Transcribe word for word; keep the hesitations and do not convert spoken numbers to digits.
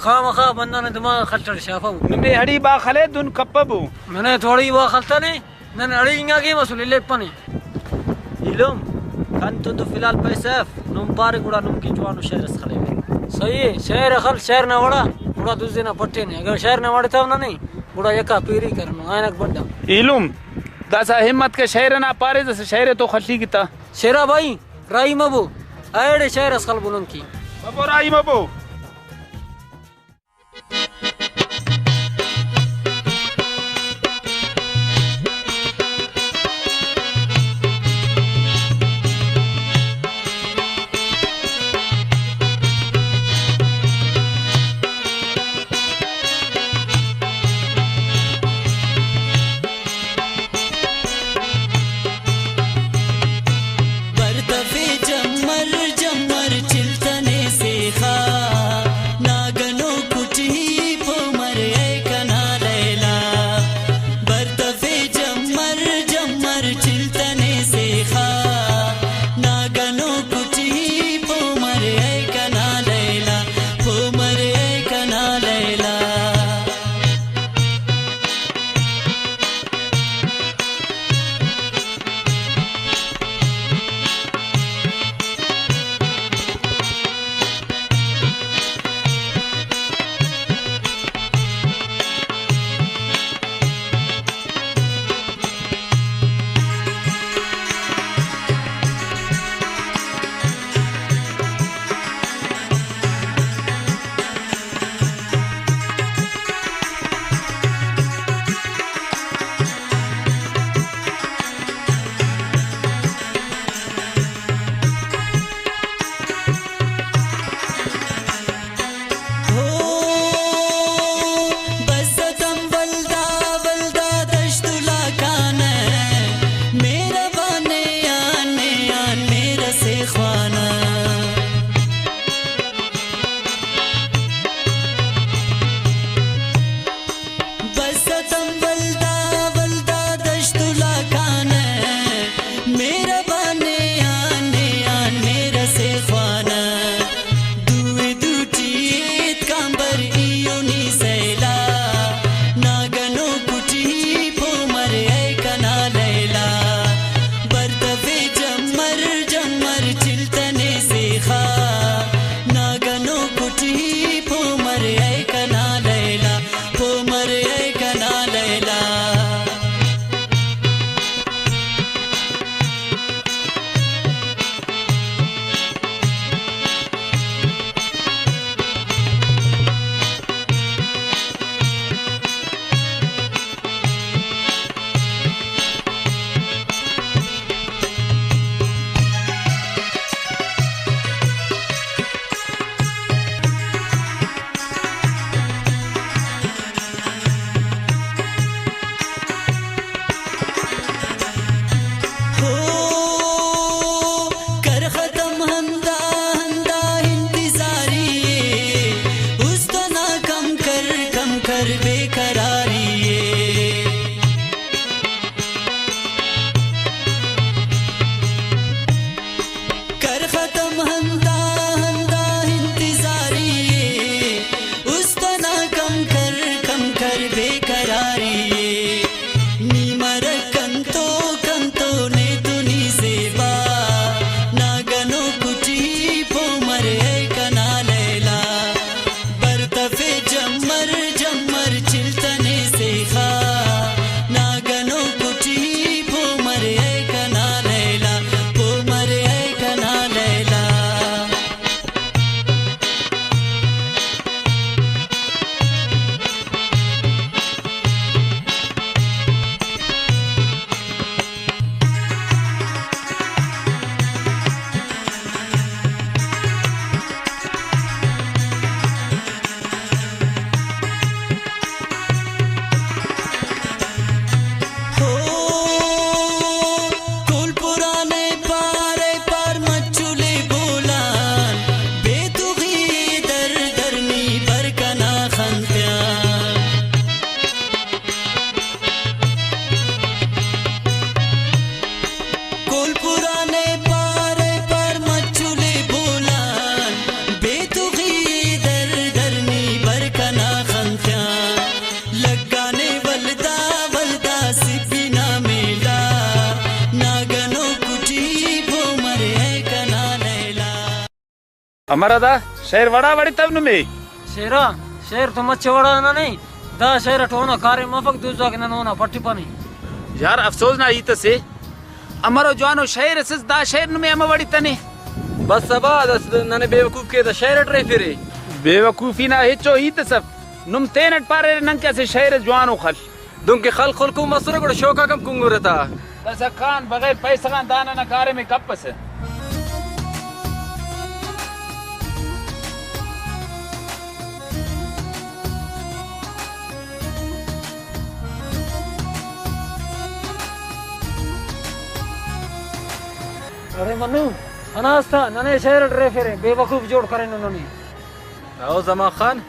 خامخا بندغ نا دماغ خلٹر شافو۔ نمے اڑی با خلے دن کپبو۔ ننے تو اڑی با خلتنے، نن اڑی انگا گیم اسل لیپنے۔ ایلم، کن تو تو فی الحال پیسہ اف، نم پارے گڑا نم کہ جوانو شعر اس خلیوے۔ صحیح اے، شعر خل، شعر نا وڑا، گڑا دزے نا پٹینے۔ اگر شعر نا وڑ تاو ننے، گڑا یکا پیری کرنو، عینک بڈا۔ ایلم، داسا ہمت کہ شعر نا پارے، داسا شعر تو خلیک تا۔ شیرا بھائی، راہی مبو، ایڑے شعر اس خلبو نن کی۔ مبو راہی مبو۔ امر ادا شعر وڑا وڑتو نمے؟ شعرا؟ شعر تو مچ وڑا ننے، دا شعر اٹ اونا کاریم مفک، دوزاک نن اونا پٹپنی۔ یار افسوز نا ہیت اسے، امرو جوانو شعر اسس، دا شعر نمے امہ وڑتنے۔ بس ابا، دس ننے بے وقوف کے دا شعر اٹ ریفرے۔ بے وقوفی نا ہچو ہیت اس اف، نم تینٹ پاریرے ننکہ اسہ شعر اس جوانو خل۔ دنکہ خل خلکو مسرہ، گڑا شوکاک ہم کنگرہ تا۔ داسہ کان بغیر پیسہ غان دا ننا کاریم ءِ کپسہ۔ اڑے منو، اناس تا ننے شہر اٹ ریفیرے، بے وقوف جوڑ کرینو ننے۔ او زمان خان،